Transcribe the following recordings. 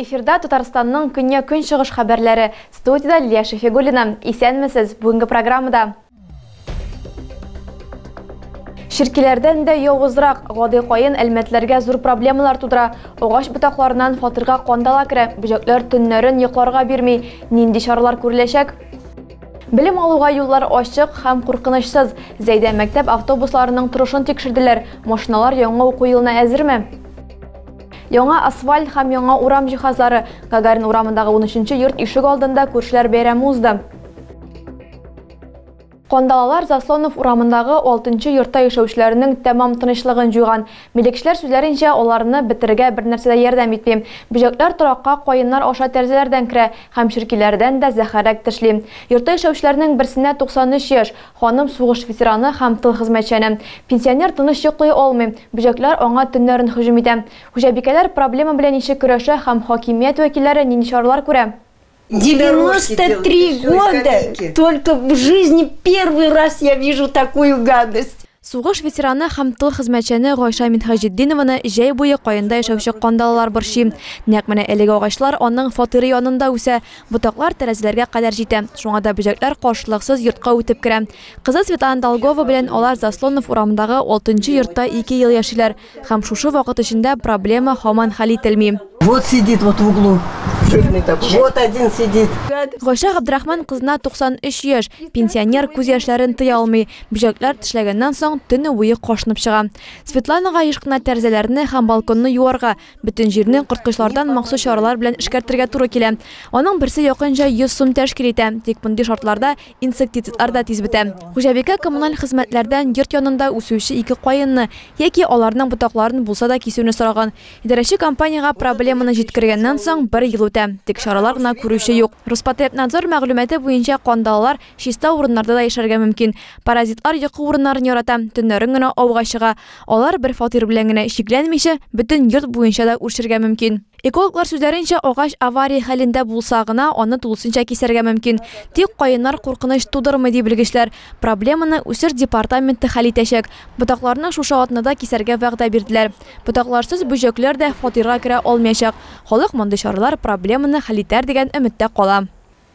Эфирда Татарстанның көньяк-көнчыгыш хәбәрләре. Студиядә Лилия Шәфигуллина. Исәнмесез! Бүгенге программада. Черкиләрдән дә явызрак, гади каен әлмәтләргә зур проблемалар тудыра. Агач ботакларыннан фатирга кандала керә, бөҗәкләр төннәрен йокларга бирми. Нинди чаралар күреләчәк? Белем алуга юллар ачык һәм куркынычсыз. Зәйдә мәктәп автобусларының торышын тикшерделәр. Машиналар яңа уку елына әзерме? Яңа асфальт һәм яңа урам җиһазлары. Гагарин урамындагы 13 йорт ишек алдында күршеләр бәйрәме узды. Кандалалар Заслонов урамындагы 6 йортта яшәүчеләрнең тәмам тынычлыгын җуйган. Милекчеләр сүзләренчә, аларны бетерергә бер нәрсә дә ярдәм итми. Бөҗәкләр торакка каеннар аша тәрәзәләрдән керә һәм черкиләрдән дә зәһәррәк тешли. Йортта яшәүчеләрнең берсенә 93 яшь. Ханым сугыш ветераны һәм тыл хезмәтчәне. Пенсионер тыныч йоклый алмый. Бөҗәкләр аңа төннәрен һөҗүм итә. Хуҗабикәләр проблема белән ничек көрәшә һәм хакимият вәкилләре нинди чаралар күрә? 93 года, только в жизни первый раз я вижу такую гадость. Сугыш ветераны һәм тыл хезмәтчәне Гайшә Минһаҗетдинованы җәй буе каенда яшәүче кандалалар борчый. Нәкъ менә әлеге агачлар аның фатиры янында үсә. Ботаклар тәрәзәләргә кадәр җитә. Шуңа да бөҗәкләр каршылыксыз йортка үтеп керә. Кызы Светлана Долгова белән алар Заслонов урамындагы 6 йортта 2 ел яшиләр. Һәм шушы вакыт эчендә проблема һаман хәл ителми. Вот сидит вот в углу. Жирный такой. Вот один сидит. Гайшә Габдрахман кызына 93 яшь. Пенсионер күз яшьләрен тыя алмый. Бөҗәкләр тешләгәннән соң төне буе кашынып чыга. Светланага еш кына тәрәзәләрне һәм балконны юарга, бөтен җирне корткычлардан махсус чаралар белән эшкәртергә туры килә. Аның берсе якынча 100 сум тәшкил итә. Тик мондый шартларда инсектицидлар да тиз бетә. Хуҗабикә коммуналь хезмәтләрдән йорт янында үсүче ике каенны яки аларның ботакларын булса да кисүне сораган. Идарәче компаниягә проблеманы җиткергәннән соң бер ел үтә. Тик чаралар гына күрүче юк. Роспотребнадзор мәгълүматы буенча кандалалар чиста урыннарда да яшәргә мөмкин. Паразитлар йокы урыннарын ярата, төннәрен генә ауга чыга. Алар бер фатир белән генә чикләнмичә, бөтен йорт буенча да үрчергә мөмкин. Экологлар сүзләренчә, агач авария хәлендә булса гына, аны тулысынча кисәргә мөмкин. Тик каеннар куркыныч тудырмый, ди белгечләр. Проблеманы үсеш департаменты хәл итәчәк. Ботакларны шушы атнада кисәргә вәгъдә бирделәр. Ботакларсыз бөҗәкләр дә фатирга керә алмаячак. Халык мондый чаралар проблеманы хәл итәр дигән өметтә кала.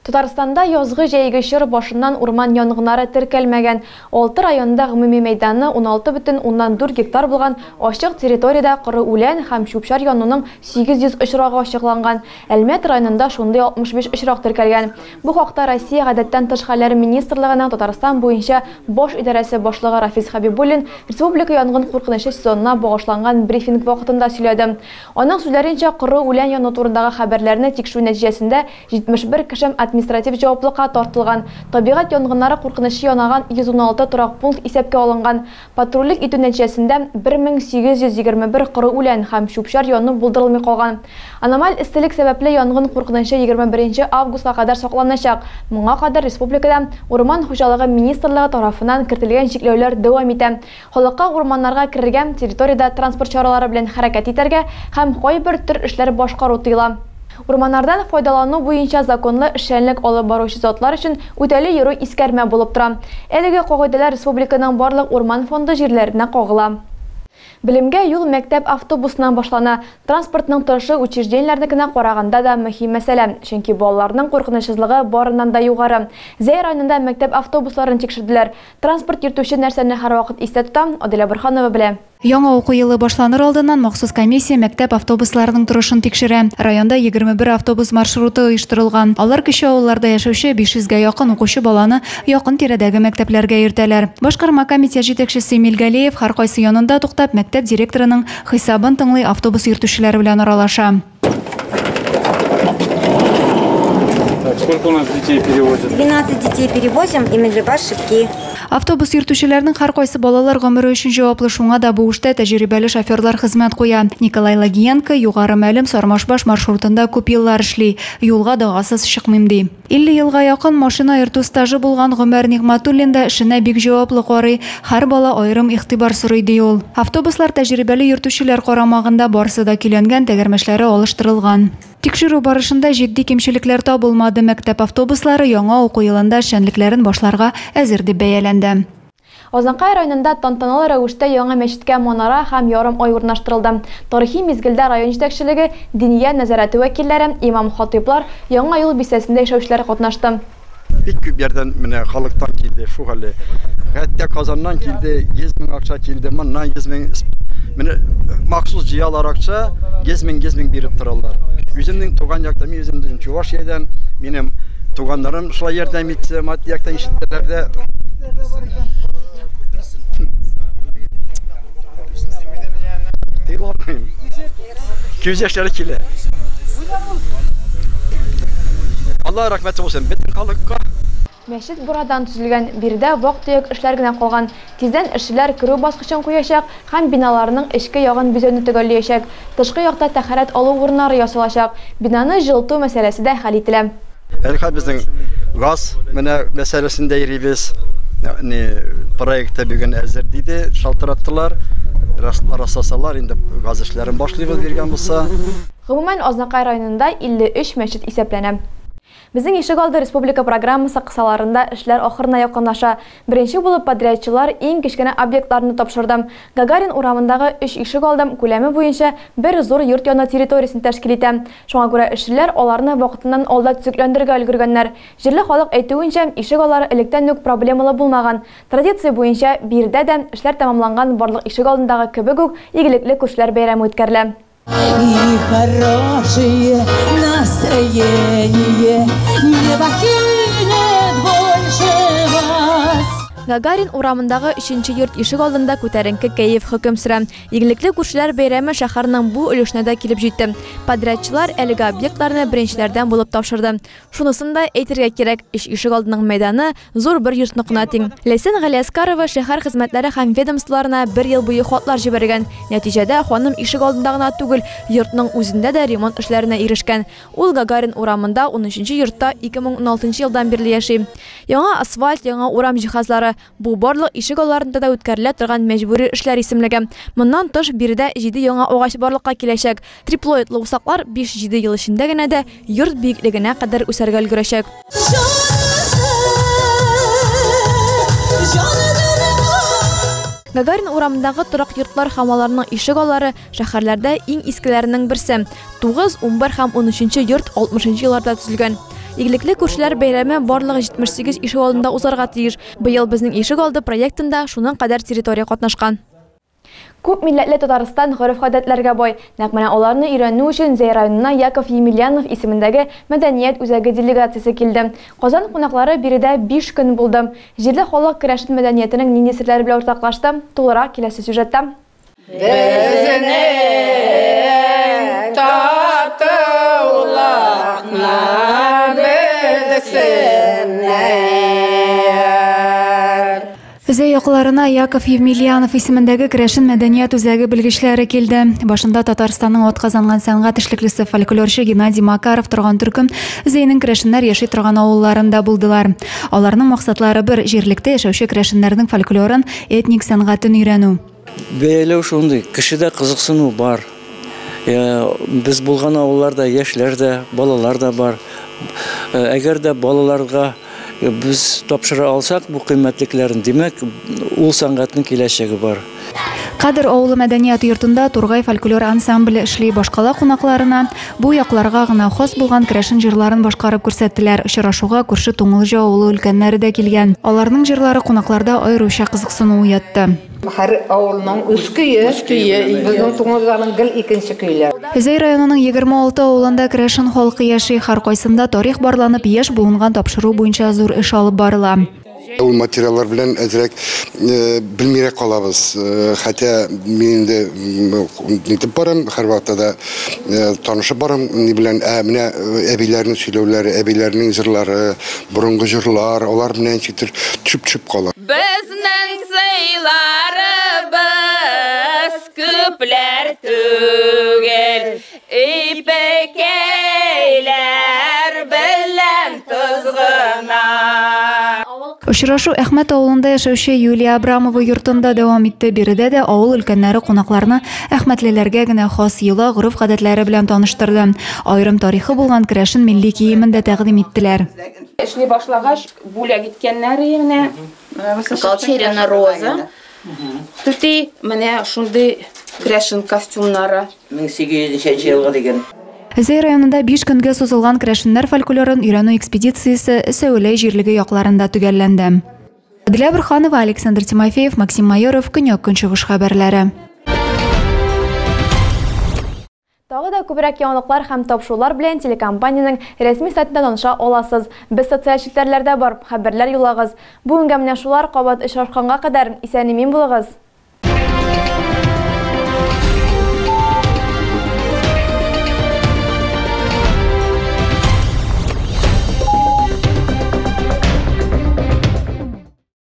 Татарстанда язгы-җәйге чор башыннан урман янгыннары теркәлмәгән. 6 районда гомуми мәйданы 16,4 гектар булган ачык территориядә коры үлән һәм чүп-чар януның 800 очрагы ачыкланган. Әлмәт районында шундый 65 очрак теркәлгән. Бу хакта Россия гадәттән тыш хәлләр министрлыгының Татарстан буенча баш идарәсе башлыгы Рафис Хәбибуллин республика янгын куркынычы сезонына багышланган брифинг вакытында сөйләде. Аның сүзләренчә, коры үлән яну турындагы хәбәрләрне тикшерү нәтиҗәсендә 71 кеше административ җаваплыкка тартылган. Табигать янгыннары куркынычы янаган 116 торак пункт исәпкә алынган. Патрульлек итү нәтиҗәсендә 1821 коры үлән һәм чүп-чар яну булдырылмый калган. Аномаль эсселек сәбәпле янгын куркынычы 21 августка кадәр сакланачак. Моңа кадәр республикада Урман хуҗалыгы министрлыгы тарафыннан кертелгән чикләүләр дәвам итә. Халыкка урманнарга керергә, территориядә транспорт чаралары белән хәрәкәт итәргә һәм кайбер төр эшләр башкару тыела. Урманнардан файдалану буенча законлы эшчәнлек алып баручы затлар өчен үтәле йөрү искәрмә булып тора. Әлеге кагыйдәләр республиканың барлык урман фонды җирләренә кагыла. Белемгә юл мәктәп автобусыннан башлана. Транспортның торышы учреждениеләрнекенә караганда да мөһим мәсьәлә, чөнки балаларның куркынычсызлыгы барыннан да югары. Зәй районында мәктәп автобусларын тикшерделәр. Транспорт йөртүче нәрсәне һәрвакыт истә тота, Аделя Борһанова белә. Яңа уку елы башланыр алдыннан махсус комиссия мәктәп автобусларының торышын тикшерә. Районда 21 автобус маршруты оештырылган. Алар кече авылларда яшәүче 500гә якын укучы баланы якын тирәдәге мәктәпләргә йөртәләр. Башкарма комитет җитәкчесе Эмиль Галиев һәркайсы янында туктап, мәктәп директорының хисабын тыңлый, автобус йөртүчеләре белән аралаша. Так, сколько у нас детей перевозят? 12 детей перевозим, и Меджибаш, Шипки. Автобус йөртүчеләрнең һәркайсы балалар гомере өчен җаваплы, шуңа да бу эштә тәҗрибәле шоферлар хезмәт куя. Николай Лагиенко Югары Мәлем Сармашбаш маршрутында күп еллар эшли. Юлга дагасыз чыкмыйм ди. 50 елга якын машина йөртү стажы булган Гомәр Нигъмәтуллин да эшенә бик җаваплы карый. Һәр бала аерым игътибар сорый ди ул. Автобуслар тәҗрибәле йөртүчеләр карамагында, барысы да көйләнгән, тәгәрмәчләре алыштырылган. Тикшерү барышында җитди кимчелекләр табылмады. Мәктәп автобуслары яңа уку елында эшчәнлекләрен башларга әзер дип бәяләнде. Азнакай районында тантаналы рәвештә яңа мәчеткә манара һәм ярым ай урнаштырылды. Тарихи мизгелдә район җитәкчелеге, Диния нәзарәте вәкилләре, имам-хатыйплар, Яңа юл бистәсендә яшәүчеләр катнашты. Бик күп ярдәм менә халыктан килде, шул хәле. Хәтта Казаннан килде, 100 мең акча килде, моннан 100 мең. Менә махсус җыялар акча, 100 мең, 100 мең биреп торалар. Үземнең туган якта, мин үзем Чувашиядән, минем туганнарым шулай ярдәм итте, матди яктан ишеттеләр дә. Тыйламыйм. Күз яшьләре килә. Алла рәхмәте булсын бөтен халыкка. Мәчет бурадан төзелгән, биредә вак-төяк эшләр генә калган. Тиздән эшчеләр керү баскычын куячак һәм биналарның эчке ягын бизәүне төгәллиячәк. Тышкы якта тәһарәт алу урыннары ясалачак. Бинаны җылыту мәсьәләсе дә хәл ителә. Әле хәзер безнең газ менә мәсьәләсендә йөрибез. Ни проекты бүген әзер диде, шалтыраттылар. Расласалар, инде газ эшләрен башлыйбыз биргән булса. Гомумән, Азнакай районында 53 мәчет исәпләнә. Безнең ишегалды республика программасы кысаларында эшләр ахырына якынлаша. Беренче булып подрядчылар иң кечкенә объектларны тапшырды. Гагарин урамындагы өч ишегалды күләме буенча бер зур йорт яны территориясен тәшкил итә. Шуңа күрә эшчеләр аларны вакытыннан алда төзекләндерергә өлгергәннәр. Җирле халык әйтүенчә, ишегаллары электән үк проблемалы булмаган. Традиция буенча, биредә дә, эшләр тәмамланган барлык ишегалдындагы кебек үк, игелекле күршеләр бәйрәме үткәрелә. И хорошее настроение не покинет больше вас. Гагарин урамындагы өченче йорт ишек алдында күтәренке кәеф хөкем сөрә. Игелекле күршеләр бәйрәме шәһәрнең бу өлешенә дә килеп җитте. Подрядчылар әлеге объектларны беренчеләрдән булып тапшырды. Шунысын да әйтергә кирәк, өч ишек алдының мәйданы зур бер йортныкына тиң. Ләйсән Галиәскарова шәһәр хезмәтләре һәм ведомстволарына бер ел буе хатлар җибәргән. Нәтиҗәдә, ханым ишек алдында гына түгел, йортның үзендә дә ремонт эшләренә ирешкән. Ул Гагарин урамында унөченче йортта 2016 елдан бирле яши. Яңа асфальт, яңа урам җиһазлары, бу барлык ишек алларында да үткәрелә торган мәҗбүри эшләр исемлеге. Моннан тыш, биредә җиде яңа агач барлыкка киләчәк. Триплоидлы усаклар биш-җиде ел эчендә генә дә йорт биеклегенә кадәр үсәргә өлгерәчәк. Гагарин урамындагы торак йортлар һәм аларның ишек аллары шәһәрләрдә иң искеләренең берсе. 9, 11 һәм 13 йорт 60 елларда төзелгән. Игелекле күршеләр бәйрәме барлыгы 78 ишек алдында узарга тиеш. Быел безнең ишек алды проектында шуның кадәр территория катнашкан. Күп милләтле Татарстан гореф-гадәтләргә бай. Нәкъ менә аларны өйрәнү өчен Зәй районына Яков Емельянов исемендәге мәдәният үзәге делегациясе килде. Казан кунаклары биредә 5 көн булды. Җирле халык керәшен мәдәниятенең нинди серләре белән уртаклашты? Тулырак киләсе сюжетта. Безнең татулыкны белсеннәр. Зәй якларына Яков Емельянов исемендәге керәшен мәдәният үзәге белгечләре килде. Башында Татарстанның атказанган сәнгать эшлеклесе фольклорчы Геннадий Макаров торган төркем Зәйнең керәшеннәр яши торган авылларында булдылар. Аларның максатлары бер: җирлектә яшәүче керәшеннәрнең фольклорын, этник сәнгатен өйрәнү. Бәяләү шундый, кешедә кызыксыну бар. Без булган авылларда яшьләр дә, балалар да бар. Әгәр дә балаларга без тапшыра алсак бу кыйммәтлекләрен, димәк, ул сәнгатьнең киләчәге бар. Кадер авылы мәдәният йортында Тургай фольклор ансамбле эшли. Башкала кунакларына бу якларга гына хас булган керәшен җырларын башкарып күрсәттеләр. Очрашуга күрше Туңылҗа авылы өлкәннәре дә килгән. Аларның җырлары кунакларда аеруча кызыксыну уятты. Һәр авылның үз көе, безнең Туңылҗаның гел икенче көйләр. Зәй районының 26 авылында керәшен халкы яши. Һәркайсында тарих барланып, яшь буынга тапшыру буенча зур эш алып барыла. Ул материаллар белән әзрәк белмирәк калабыз. Хәтта мин инде нитеп барам, һәрвакытта да танышып барам ни белән. Менә әбиләрнең сөйләүләре, әбиләрнең җырлары, борынгы җырлар, алар белән ничектер төшеп-төшеп кала. Безнең сыйларыбыз күпләр түгел, ипекәйләр белән тоз гына. Очрашу Әхмәт авылында яшәүче Юлия Абрамова йортында дәвам итте. Биредә дә авыл өлкәннәре кунакларны әхмәтлеләргә генә хас йола, гореф-гадәтләре белән таныштырды. Аерым тарихы булган керәшен милли киемен дә тәкъдим иттеләр. Эшли башлагач, бүләк иткәннәр менә. Колчерина Роза. Түти менә шундый крәшен костюмнары. 1800 елгы дигән. Зәй районында 5 көнгә сузылган керәшеннәр фольклорын өйрәнү экспедициясе Сәүләй җирлеге якларында төгәлләнде. Аделя Бурханова, Александр Тимофеев, Максим Майоров, Көньяк-Көнчыгыш хәбәрләре. Тагы да күбрәк яңалыклар һәм тапшырулар белән телекомпаниянең рәсми сайтында таныша аласыз. Без социаль челтәрләрдә бар, хәбәрләр юллагыз. Бүгенгә менә шулар, кабат очрашканга кадәр исән-имин булыгыз.